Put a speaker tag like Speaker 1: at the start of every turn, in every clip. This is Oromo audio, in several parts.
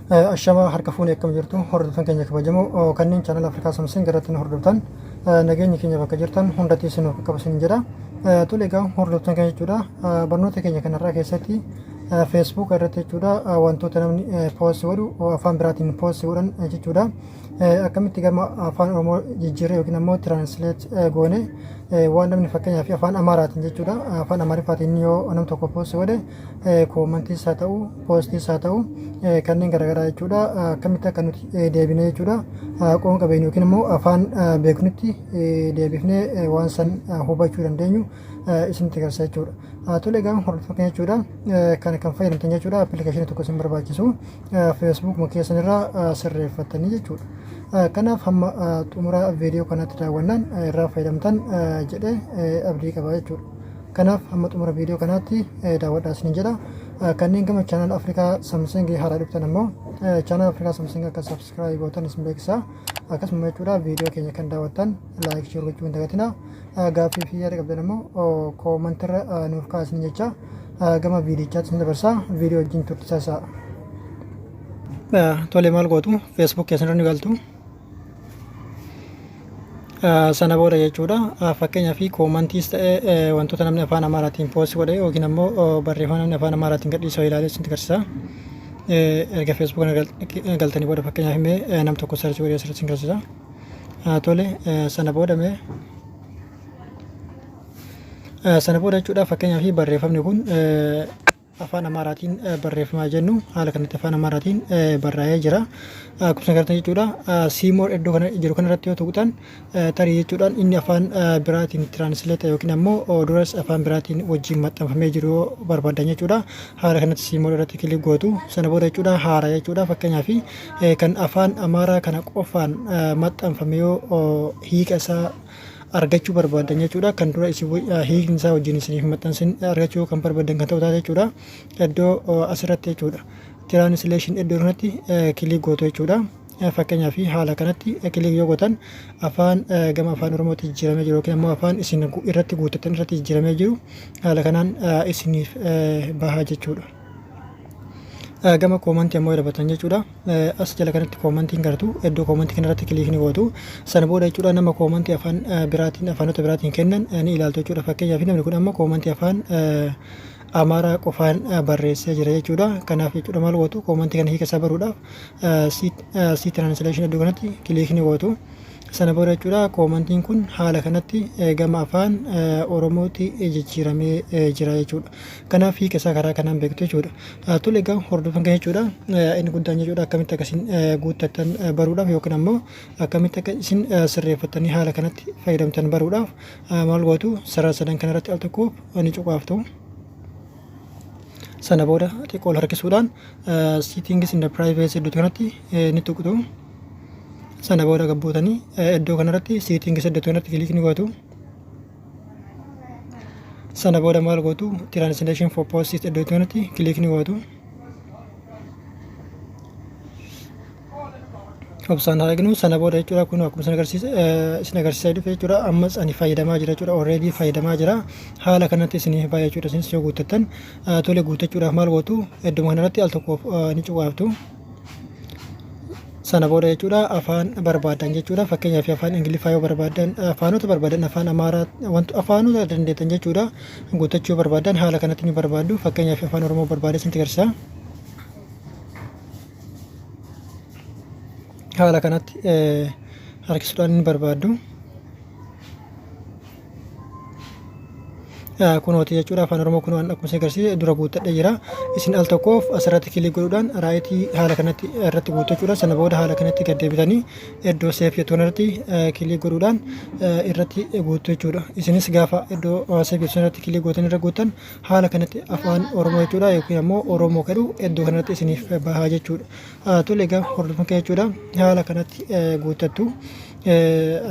Speaker 1: Ashama harka fuunee, akkam jirtu hordoftoota keenya kabajamoo kanneen channel Afrikaa Samsung irratti nu hordoftan? Nageenyi keenya bakka jirtan hundatti isin qabu isin jedha. Tole egaa hordoftoota keenya jechuudha, barnoota keenya kanarraa keessatti Facebook irratti jechuudha, wantoota namni post godhu, afaan biraatiin post godhan jechuudha. Akkamitti gama afaan Oromoo jijjiirree yookiin ammoo translate goone, waan namni fakkeenyaaf afaan Amaaraatiin jechuudha, afaan Amaariffaatiin yoo nam tokko post godhe, commentiis haa ta'u, postiis haa ta'u, kanneen garaagaraa jechuudha, akkamitti akka nuti deebinee jechuudha qoonqa beeknu yookiin immoo afaan beeknutti deebifnee waan san hubachuu dandeenyu isinitti agarsiisa jechuudha. Tole egaa hordoftoota keenya jechuudha, kana kan fayyadamtan jechuudha, applicationii tokko isin barbaachisu, Facebook keessan irraa sirreeffattanii jechuudha. Kanaaf hamma xumura viidiyoo kanaatti daawwannaan irraa fayyadamtan jedhee abdii qaba jechuudha. Kanaaf hamma xumura viidiyoo kanaatti daawwadhaa isiniin jedha. Kanneen gama channel Afrikaa Samsung haaraa dhuftan ammoo channel Afrikaa Samsung akka subscribe gootan isin beeksisa. Akkasuma jechuudha, viidiyoo keenya kan daawwattan like, share gochuu hin dagatinaa. Gaaffii fi yaada qabdan ammoo commentirra nuuf kaasni jecha gama viidiyichaatti isin dabarsa, viidiyoo wajjin turtisaa. Tole, maal gootu? Facebook keessan irra ni galtu. Sana booda jechuudha, fakkeenyaaf commentiis ta'ee wantoota namni afaan Amaaraatiin post godhe yookiin ammoo barreeffama namni afaan Amaaraatiin gadhiisuu ilaalee isinitti agarsiisa. Erga Facebook kana galtanii booda, fakkeenyaaf mee nam tokko search godhee asirratti isin agarsiisa. Tole, sana booda mee sana booda jechuudha, fakkeenyaaf barreeffamni kun afaan Amaaraatiin barreeffamaa jennu, haala kanatti afaan Amaaraatiin barraa'ee jira. Akkuma isin agartan jechuudha, see more iddoo kana jiru kanarratti yoo tuqxan, tarii jechuudhaan inni afaan biraatiin translate yookiin ammoo duras afaan biraatiin wajjin maxxanfamee jiru yoo barbaadan jechuudha. Haala kanatti see more irratti click gootu. Sana booda jechuudha, haara jechuudha, fakkeenyaaf kan afaan Amaaraa kana qofaan maxxanfame yoo hiika isaa argachuu barbaadan jechuudha, kan dura isin hiikni isaa wajjin isiniif maxxansin argachuu kan barbaadan kan ta'u taate jechuudha, iddoo asirratti jechuudha, translation iddoo kanatti click gootu jechuudha. Fakkeenyaaf haala kanatti click yoo gootan, afaan gama afaan Oromootti jijjiiramee jiru yookiin ammoo afaan isin irratti guuttatan irratti jijjiiramee jiru haala kanaan isiniif bahaa jechuudha. Gama commentii ammoo darbatan jechuudha. As jala kanatti commentiin gartu, iddoo commentii kanarratti click ni gootu. Sana booda jechuudha, nama commentii afaan biraatiin, afaanota biraatiin kennan ni ilaaltu jechuudha. Fakkeenyaaf namni kun amma commentii afaan Amaaraa qofaan barreessee jira jechuudha. Kanaaf jechuudha, maal gootu? Commentii kana hiika isaa baruudhaaf see translation iddoo kanatti click ni gootu. Sana booda jechuudha, commentiin kun haala kanatti gama afaan Oromootti jijjiiramee jira jechuudha. Kanaaf hiika isaa karaa kanaan beektu jechuudha. Tole egaa hordofan kan jechuudha, inni guddaan jechuudha, akkamitti akka isin guuttattan baruudhaaf yookiin ammoo akkamitti akka isin sirreeffattanii haala kanatti fayyadamtan baruudhaaf maal gootu? Sarara sadan kanarratti al tokkoof ni cuqaaftu. Sana booda xiqqoo ol harkisuudhaan settings and privacy iddoo kanatti ni tuqxu. Sana booda gabbootanii iddoo kanarratti settings iddoo kanatti click ni gootu. Sana booda maal gootu? Translation for posts iddoo kanatti click ni gootu. Obsaan haa eegnu. Sana booda jechuudha, kun akkuma isin agarsiisa isin agarsiisaa dhufe jechuudha, ammas ani fayyadamaa jira jechuudha, already fayyadamaa jira. Haala kanatti isiniif baay'ee jechuudha, isinis yoo guuttattan. Tole, guuttachuudhaaf maal gootu? Idduma kanarratti al tokkoof ni cuqaaftu. Sana booda jechuudha, afaan barbaadan jechuudha, fakkeenyaaf afaan Ingiliffaa yoo barbaadan, afaanota barbaadan, afaan Amaaraa, wantu afaanota dandeettan jechuudha guuttachuu yoo barbaadan, haala kanatti ni barbaaddu. Fakkeenyaaf afaan Oromoo barbaade isinitti agarsiisa. Haala kanatti harkisuudhaan ni barbaaddu. Kunooti jechuudha, afaan Oromoo kun waan akkuma isin agarsiise dura guuttadhee jira. Isin al tokkoof asirratti click godhuudhaan rightii haala kanatti irratti guuttachuudha. Sana booda haala kanatti gad deebitanii iddoo save jettu kanarratti click godhuudhaan irratti guuttu jechuudha. Isinis gaafa iddoo save jettu sanarratti click gootan, irra guuttan, haala kanatti afaan Oromoo jechuudha yookiin ammoo Oromoo jedhu iddoo kanarratti isiniif bahaa jechuudha. Tole egaa hordofan kee jechuudha, haala kanatti guuttattu.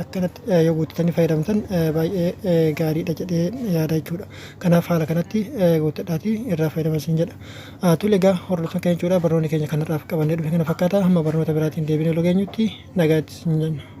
Speaker 1: Akkanatti yoo guuttatanii fayyadamtan baay'ee gaariidha jedhee yaada jechuudha. Kanaaf haala kanatti guuttadhaatii irraa fayyadamaa isin jedha. Tole egaa hordofan keenya jechuudha, barnoonni keenya kanarraaf qabannee dhufe kana fakkaata. Hamma barnoota biraatiin deebinee logeenyutti nagaatti isin jenna.